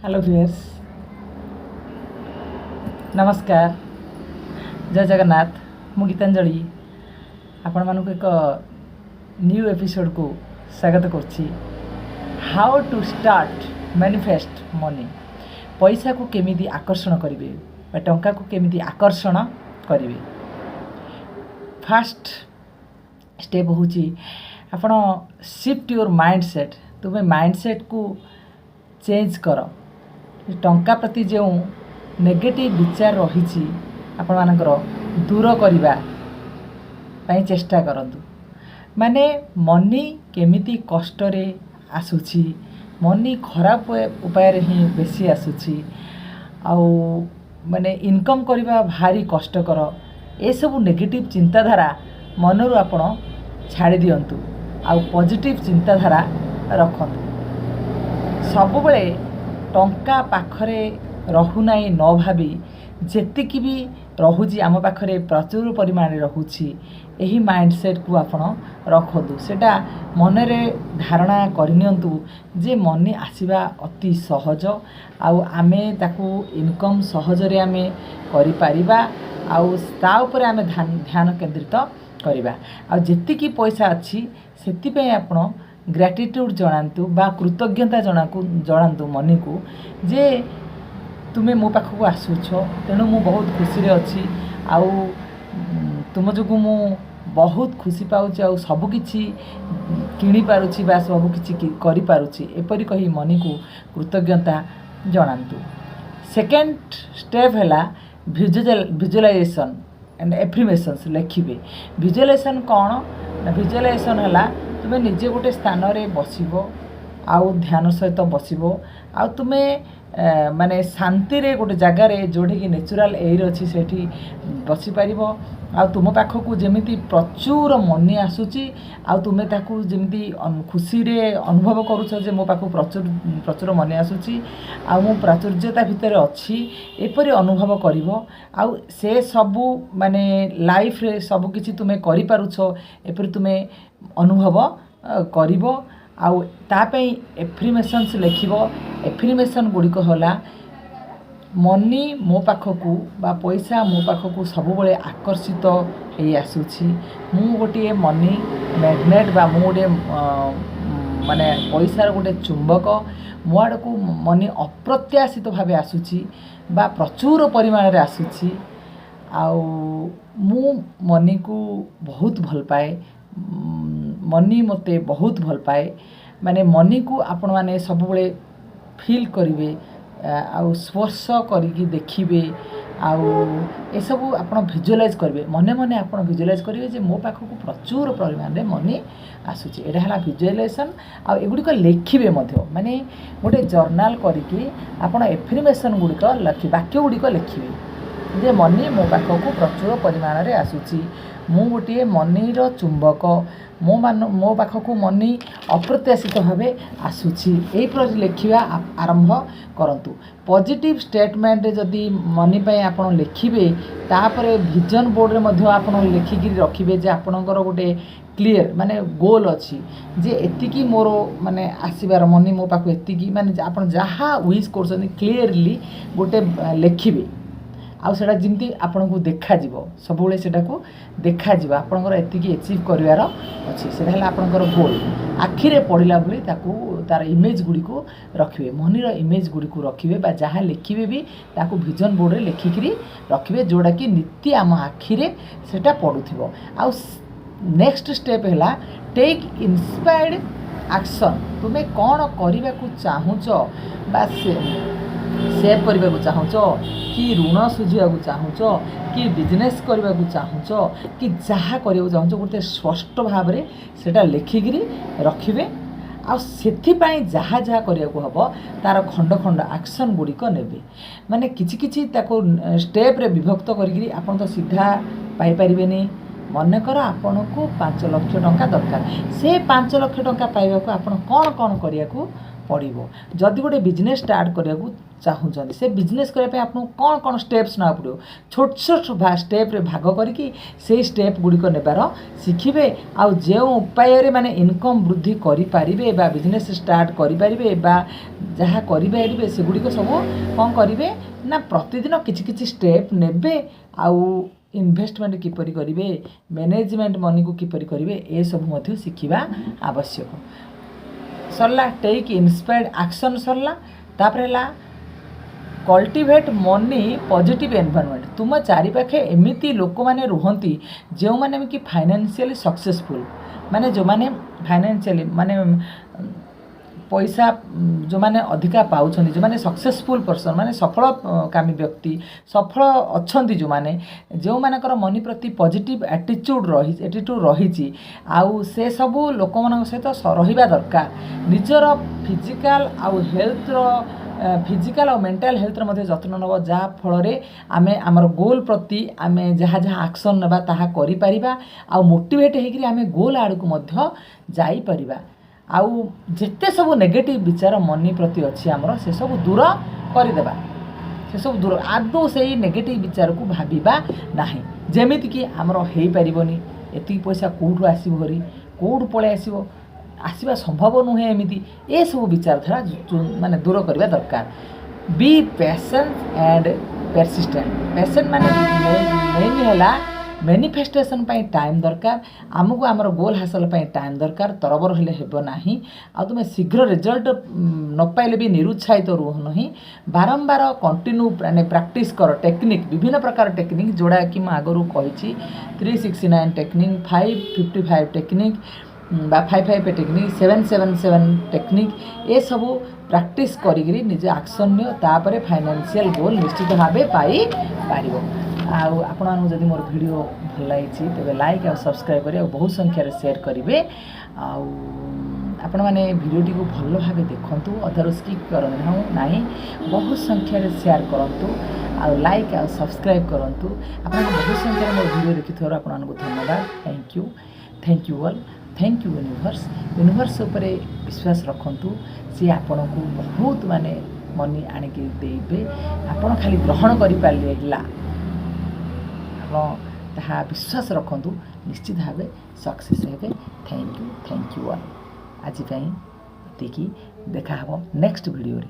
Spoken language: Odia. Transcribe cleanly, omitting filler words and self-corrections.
ହ୍ୟାଲୋ ଭିଉଅର୍ସ, ନମସ୍କାର, ଜୟ ଜଗନ୍ନାଥ। ମୁଁ ଗୀତାଞ୍ଜଳି ଆପଣମାନଙ୍କୁ ଏକ ନ୍ୟୁ ଏପିସୋଡ଼କୁ ସ୍ୱାଗତ କରୁଛି। How to start manifest money, ପଇସାକୁ କେମିତି ଆକର୍ଷଣ କରିବେ ବା ଟଙ୍କାକୁ କେମିତି ଆକର୍ଷଣ କରିବେ। ଫାଷ୍ଟ ଷ୍ଟେପ୍ ହେଉଛି ଆପଣ ସିଫ୍ଟ your mind set. ତୁମେ ମାଇଣ୍ଡ ସେଟ୍କୁ ଚେଞ୍ଜ କର। ଟଙ୍କା ପ୍ରତି ଯେଉଁ ନେଗେଟିଭ୍ ବିଚାର ରହିଛି ଆପଣମାନଙ୍କର, ଦୂର କରିବା ପାଇଁ ଚେଷ୍ଟା କରନ୍ତୁ। ମାନେ ମନି କେମିତି କଷ୍ଟରେ ଆସୁଛି, ମନି ଖରାପ ଉପାୟରେ ହିଁ ବେଶୀ ଆସୁଛି, ଆଉ ମାନେ ଇନକମ୍ କରିବା ଭାରି କଷ୍ଟକର, ଏସବୁ ନେଗେଟିଭ୍ ଚିନ୍ତାଧାରା ମନରୁ ଆପଣ ଛାଡ଼ି ଦିଅନ୍ତୁ ଆଉ ପଜିଟିଭ୍ ଚିନ୍ତାଧାରା ରଖନ୍ତୁ। ସବୁବେଳେ ଟଙ୍କା ପାଖରେ ରହୁନାହିଁ ନ ଭାବି, ଯେତିକି ବି ରହୁଛି ଆମ ପାଖରେ, ପ୍ରଚୁର ପରିମାଣରେ ରହୁଛି, ଏହି ମାଇଣ୍ଡ ସେଟ୍କୁ ଆପଣ ରଖନ୍ତୁ। ସେଇଟା ମନରେ ଧାରଣା କରିନିଅନ୍ତୁ ଯେ ମନି ଆସିବା ଅତି ସହଜ ଆଉ ଆମେ ତାକୁ ଇନକମ୍ ସହଜରେ ଆମେ କରିପାରିବା ଆଉ ତା ଉପରେ ଆମେ ଧ୍ୟାନ କେନ୍ଦ୍ରିତ କରିବା। ଆଉ ଯେତିକି ପଇସା ଅଛି, ସେଥିପାଇଁ ଆପଣ ଗ୍ରାଟିଟ୍ୟୁଡ଼୍ ଜଣାନ୍ତୁ ବା କୃତଜ୍ଞତା ଜଣାନ୍ତୁ ମନିକୁ ଯେ ତୁମେ ମୋ ପାଖକୁ ଆସୁଛ, ତେଣୁ ମୁଁ ବହୁତ ଖୁସିରେ ଅଛି ଆଉ ତୁମ ଯୋଗୁଁ ମୁଁ ବହୁତ ଖୁସି ପାଉଛି ଆଉ ସବୁକିଛି କିଣିପାରୁଛି ବା ସବୁକିଛି କରିପାରୁଛି। ଏପରି କହି ମନିକୁ କୃତଜ୍ଞତା ଜଣାନ୍ତୁ। ସେକେଣ୍ଡ ଷ୍ଟେପ୍ ହେଲା ଭିଜୁଆଲାଇଜେସନ୍ ଆଣ୍ଡ ଏଫର୍ମେସନ୍ସ ଲେଖିବେ। ଭିଜୁଆଲାଇଜେସନ୍ କ'ଣ ନା, ଭିଜୁଆଲାଇଜେସନ୍ ହେଲା ତୁମେ ନିଜେ ଗୋଟେ ସ୍ଥାନରେ ବସିବ ଆଉ ଧ୍ୟାନ ସହିତ ବସିବ ଆଉ ତୁମେ ମାନେ ଶାନ୍ତିରେ ଗୋଟେ ଜାଗାରେ, ଯେଉଁଠିକି ନ୍ୟାଚୁରାଲ୍ ଏୟାର ଅଛି, ସେଇଠି ବସିପାରିବ ଆଉ ତୁମ ପାଖକୁ ଯେମିତି ପ୍ରଚୁର ମନି ଆସୁଛି ଆଉ ତୁମେ ତାକୁ ଯେମିତି ଖୁସିରେ ଅନୁଭବ କରୁଛ ଯେ ମୋ ପାଖକୁ ପ୍ରଚୁର ପ୍ରଚୁର ମନି ଆସୁଛି ଆଉ ମୁଁ ପ୍ରାଚୁର୍ଯ୍ୟତା ଭିତରେ ଅଛି, ଏପରି ଅନୁଭବ କରିବ। ଆଉ ସେ ସବୁ ମାନେ ଲାଇଫରେ ସବୁକିଛି ତୁମେ କରିପାରୁଛ, ଏପରି ତୁମେ ଅନୁଭବ କରିବ ଆଉ ତା ପାଇଁ ଏଫର୍ମେସନ୍ସ ଲେଖିବ। ଏଫର୍ମେସନ୍ ଗୁଡ଼ିକ ହେଲା, ମନି ମୋ ପାଖକୁ ବା ପଇସା ମୋ ପାଖକୁ ସବୁବେଳେ ଆକର୍ଷିତ ହେଇ ଆସୁଛି। ମୁଁ ଗୋଟିଏ ମନି ମ୍ୟାଗ୍ନେଟ୍ ବା ମୁଁ ଗୋଟିଏ ମାନେ ପଇସାର ଗୋଟେ ଚୁମ୍ବକ। ମୋ ଆଡ଼କୁ ମନି ଅପ୍ରତ୍ୟାଶିତ ଭାବେ ଆସୁଛି ବା ପ୍ରଚୁର ପରିମାଣରେ ଆସୁଛି ଆଉ ମୁଁ ମନିକୁ ବହୁତ ଭଲ ପାଏ। ମନି ମୋତେ ବହୁତ ଭଲ ପାଏ। ମାନେ ମନିକୁ ଆପଣମାନେ ସବୁବେଳେ ଫିଲ୍ କରିବେ ଆଉ ସ୍ପର୍ଶ କରିକି ଦେଖିବେ ଆଉ ଏସବୁ ଆପଣ ଭିଜୁଆଲାଇଜ୍ କରିବେ। ମନେ ମନେ ଆପଣ ଭିଜୁଆଲାଇଜ୍ କରିବେ ଯେ ମୋ ପାଖକୁ ପ୍ରଚୁର ପରିମାଣରେ ମନି ଆସୁଛି। ଏଇଟା ହେଲା ଭିଜୁଆଲାଇଜେସନ୍। ଆଉ ଏଗୁଡ଼ିକ ଲେଖିବେ ମଧ୍ୟ। ମାନେ ଗୋଟେ ଜର୍ନାଲ୍ କରିକି ଆପଣ ଏଫର୍ମେସନ୍ ଗୁଡ଼ିକ ଲେଖି, ବାକ୍ୟ ଗୁଡ଼ିକ ଲେଖିବେ ଯେ ମନି ମୋ ପାଖକୁ ପ୍ରଚୁର ପରିମାଣରେ ଆସୁଛି, ମୁଁ ଗୋଟିଏ ମନିର ଚୁମ୍ବକ, ମୋ ପାଖକୁ ମନି ଅପ୍ରତ୍ୟାଶିତ ଭାବେ ଆସୁଛି। ଏହିପରି ଲେଖିବା ଆରମ୍ଭ କରନ୍ତୁ। ପଜିଟିଭ୍ ଷ୍ଟେଟମେଣ୍ଟ ଯଦି ମନି ପାଇଁ ଆପଣ ଲେଖିବେ, ତାପରେ ଭିଜନ୍ ବୋର୍ଡ଼ରେ ମଧ୍ୟ ଆପଣ ଲେଖିକିରି ରଖିବେ ଯେ ଆପଣଙ୍କର ଗୋଟେ କ୍ଲିଅର୍ ମାନେ ଗୋଲ୍ ଅଛି ଯେ ଏତିକି ମୋର ମାନେ ଆସିବାର ମନି ମୋ ପାଖକୁ ଏତିକି, ମାନେ ଆପଣ ଯାହା ୱିଶ୍ କରୁଛନ୍ତି, କ୍ଲିଅରଲି ଗୋଟେ ଲେଖିବେ ଆଉ ସେଇଟା ଯେମିତି ଆପଣଙ୍କୁ ଦେଖାଯିବ, ସବୁବେଳେ ସେଇଟାକୁ ଦେଖାଯିବ। ଆପଣଙ୍କର ଏତିକି ଏଚିଭ୍ କରିବାର ଅଛି, ସେଇଟା ହେଲା ଆପଣଙ୍କର ଗୋଲ୍। ଆଖିରେ ପଡ଼ିଲା ଭଳି ତାକୁ ତାର ଇମେଜ୍ ଗୁଡ଼ିକୁ ରଖିବେ, ମନିର ଇମେଜ୍ ଗୁଡ଼ିକୁ ରଖିବେ ବା ଯାହା ଲେଖିବେ ବି ତାକୁ ଭିଜନ୍ ବୋର୍ଡ଼ରେ ଲେଖିକିରି ରଖିବେ, ଯେଉଁଟାକି ନିତି ଆମ ଆଖିରେ ସେଇଟା ପଡ଼ୁଥିବ। ଆଉ ନେକ୍ସଟ ଷ୍ଟେପ୍ ହେଲା ଟେକ୍ ଇନ୍ସପାୟାର୍ଡ଼ ଆକ୍ସନ୍। ତୁମେ କ'ଣ କରିବାକୁ ଚାହୁଁଛ ବା ସେ ସେଭ୍ କରିବାକୁ ଚାହୁଁଛ କି ଋଣ ଶୁଝିବାକୁ ଚାହୁଁଛ କି ବିଜନେସ୍ କରିବାକୁ ଚାହୁଁଛ କି ଯାହା କରିବାକୁ ଚାହୁଁଛ, ଗୋଟେ ସ୍ପଷ୍ଟ ଭାବରେ ସେଇଟା ଲେଖିକିରି ରଖିବେ ଆଉ ସେଥିପାଇଁ ଯାହା ଯାହା କରିବାକୁ ହେବ, ତା'ର ଖଣ୍ଡ ଖଣ୍ଡ ଆକ୍ସନ୍ ଗୁଡ଼ିକ ନେବେ। ମାନେ କିଛି କିଛି ତାକୁ ଷ୍ଟେପ୍ରେ ବିଭକ୍ତ କରିକିରି। ଆପଣ ତ ସିଧା ପାଇପାରିବେନି। ମନେକର ଆପଣଙ୍କୁ 5 ଲକ୍ଷ ଟଙ୍କା ଦରକାର, ସେ 5 ଲକ୍ଷ ଟଙ୍କା ପାଇବାକୁ ଆପଣ କ'ଣ କ'ଣ କରିବାକୁ ପଡ଼ିବ। ପଡ଼ିବ। ଯଦି ଗୋଟେ ବିଜନେସ୍ ଷ୍ଟାର୍ଟ କରିବାକୁ ଚାହୁଁଛନ୍ତି, ସେ ବିଜନେସ୍ କରିବା ପାଇଁ ଆପଣଙ୍କୁ କ'ଣ କ'ଣ ଷ୍ଟେପ୍ସ ନେବାକୁ ପଡ଼ିବ, ଛୋଟ ଛୋଟ ଷ୍ଟେପ୍ରେ ଭାଗ କରିକି ସେଇ ଷ୍ଟେପ୍ ଗୁଡ଼ିକ ନେବାର ଶିଖିବେ। ଆଉ ଯେଉଁ ଉପାୟରେ ମାନେ ଇନକମ୍ ବୃଦ୍ଧି କରିପାରିବେ ବା ବିଜନେସ୍ ଷ୍ଟାର୍ଟ କରିପାରିବେ ବା ଯାହା କରିପାରିବେ, ସେଗୁଡ଼ିକ ସବୁ କ'ଣ କରିବେ ନା ପ୍ରତିଦିନ କିଛି କିଛି ଷ୍ଟେପ୍ ନେବେ। ଆଉ ଇନଭେଷ୍ଟମେଣ୍ଟ କିପରି କରିବେ, ମ୍ୟାନେଜମେଣ୍ଟ ମନିକୁ କିପରି କରିବେ, ଏସବୁ ମଧ୍ୟ ଶିଖିବା ଆବଶ୍ୟକ। ସରିଲା ଟେକ୍ ଇନ୍ସପାୟାର୍ଡ଼ ଆକ୍ସନ୍ ସରିଲା। ତାପରେ ହେଲା କଲ୍ଟିଭେଟ୍ ମନି ପଜିଟିଭ୍ ଏନଭାରମେଣ୍ଟ। ତୁମ ଚାରିପାଖେ ଏମିତି ଲୋକମାନେ ରୁହନ୍ତି, ଯେଉଁମାନେ କି ଫାଇନାନ୍ସିଆଲି ସକ୍ସେସଫୁଲ୍, ମାନେ ଯେଉଁମାନେ ଫାଇନାନ୍ସିଆଲି ମାନେ ପଇସା ଯେଉଁମାନେ ଅଧିକା ପାଉଛନ୍ତି, ଯେଉଁମାନେ ସକ୍ସେସଫୁଲ୍ ପର୍ସନ୍, ମାନେ ସଫଳ କାମୀ ବ୍ୟକ୍ତି, ସଫଳ ଅଛନ୍ତି ଯେଉଁମାନେ, ଯେଉଁମାନଙ୍କର ମନି ପ୍ରତି ପଜିଟିଭ୍ ଆଟିଚ୍ୟୁଡ଼୍ ରହିଛି। ଆଉ ସେସବୁ ଲୋକମାନଙ୍କ ସହିତ ରହିବା ଦରକାର। ନିଜର ଫିଜିକାଲ୍ ଆଉ ହେଲ୍ଥର, ଫିଜିକାଲ୍ ଆଉ ମେଣ୍ଟାଲ୍ ହେଲ୍ଥର ମଧ୍ୟ ଯତ୍ନ ନେବ, ଯାହାଫଳରେ ଆମେ ଆମର ଗୋଲ୍ ପ୍ରତି ଆମେ ଯାହା ଯାହା ଆକ୍ସନ୍ ନେବା ତାହା କରିପାରିବା ଆଉ ମୋଟିଭେଟ୍ ହେଇକରି ଆମେ ଗୋଲ୍ ଆଡ଼କୁ ମଧ୍ୟ ଯାଇପାରିବା। ଆଉ ଯେତେ ସବୁ ନେଗେଟିଭ୍ ବିଚାର ମନି ପ୍ରତି ଅଛି ଆମର, ସେସବୁ ଦୂର କରିଦେବା। ସେସବୁ ଦୂର, ଆଦୌ ସେଇ ନେଗେଟିଭ୍ ବିଚାରକୁ ଭାବିବା ନାହିଁ। ଯେମିତିକି ଆମର ହେଇପାରିବନି, ଏତିକି ପଇସା କେଉଁଠୁ ଆସିବ, ହରି କେଉଁଠୁ ପଳେଇ ଆସିବ, ଆସିବା ସମ୍ଭବ ନୁହେଁ, ଏମିତି ଏସବୁ ବିଚାରଧାରା ମାନେ ଦୂର କରିବା ଦରକାର। Be patient and persistent. Patient ମାନେ ମେନ୍ ହେଲା ମ୍ୟାନିଫେଷ୍ଟେସନ୍ ପାଇଁ ଟାଇମ୍ ଦରକାର ଆମକୁ। ଆମର ଗୋଲ୍ ହାସଲ ପାଇଁ ଟାଇମ୍ ଦରକାର, ତରବର ହେଲେ ହେବ ନାହିଁ। ଆଉ ତୁମେ ଶୀଘ୍ର ରେଜଲ୍ଟ ନ ପାଇଲେ ବି ନିରୁତ୍ସାହିତ ରୁହ ନାହିଁ। ବାରମ୍ବାର କଣ୍ଟିନ୍ୟୁ ମାନେ ପ୍ରାକ୍ଟିସ୍ କର। ଟେକ୍ନିକ୍, ବିଭିନ୍ନ ପ୍ରକାର ଟେକ୍ନିକ୍, ଯେଉଁଟାକି ମୁଁ ଆଗରୁ କହିଛି, 369 technique, 555 technique ବା 5 5 technique, 7 7 7 technique, ଏସବୁ ପ୍ରାକ୍ଟିସ୍ କରିକିରି ନିଜେ ଆକ୍ସନ୍ ନିଅ। ତାପରେ ଫାଇନାନ୍ସିଆଲ୍ ଗୋଲ୍ ନିଶ୍ଚିତ ଭାବେ ପାଇପାରିବ। ଆଉ ଆପଣମାନଙ୍କୁ ଯଦି ମୋର ଭିଡ଼ିଓ ଭଲ ଲାଗିଛି, ତେବେ ଲାଇକ୍ ଆଉ ସବସ୍କ୍ରାଇବ୍ କରି ଆଉ ବହୁତ ସଂଖ୍ୟାରେ ସେୟାର କରିବେ। ଆଉ ଆପଣମାନେ ଭିଡ଼ିଓଟିକୁ ଭଲ ଭାବେ ଦେଖନ୍ତୁ, ଅଧାରୁ ସ୍କିପ୍ କରନ୍ତୁ ନାହିଁ। ବହୁତ ସଂଖ୍ୟାରେ ସେୟାର କରନ୍ତୁ ଆଉ ଲାଇକ୍ ଆଉ ସବସ୍କ୍ରାଇବ୍ କରନ୍ତୁ। ଆପଣମାନେ ବହୁତ ସଂଖ୍ୟାରେ ମୋର ଭିଡ଼ିଓ ଦେଖିଥିବାରୁ ଆପଣମାନଙ୍କୁ ଧନ୍ୟବାଦ। Thank you, thank you all, thank you universe. Universe ଉପରେ ବିଶ୍ୱାସ ରଖନ୍ତୁ, ସିଏ ଆପଣଙ୍କୁ ବହୁତ ମାନେ ମନି ଆଣିକି ଦେଇବେ। ଆପଣ ଖାଲି ଗ୍ରହଣ କରିପାରିଲେ ହେଲା। ଆପଣ ତାହା ବିଶ୍ୱାସ ରଖନ୍ତୁ, ନିଶ୍ଚିତ ଭାବେ ସକ୍ସେସ୍ ହେବେ। Thank you, thank you all. ଆଜି ପାଇଁ ଏତିକି, ଦେଖା ହେବ ନେକ୍ସଟ ଭିଡ଼ିଓରେ।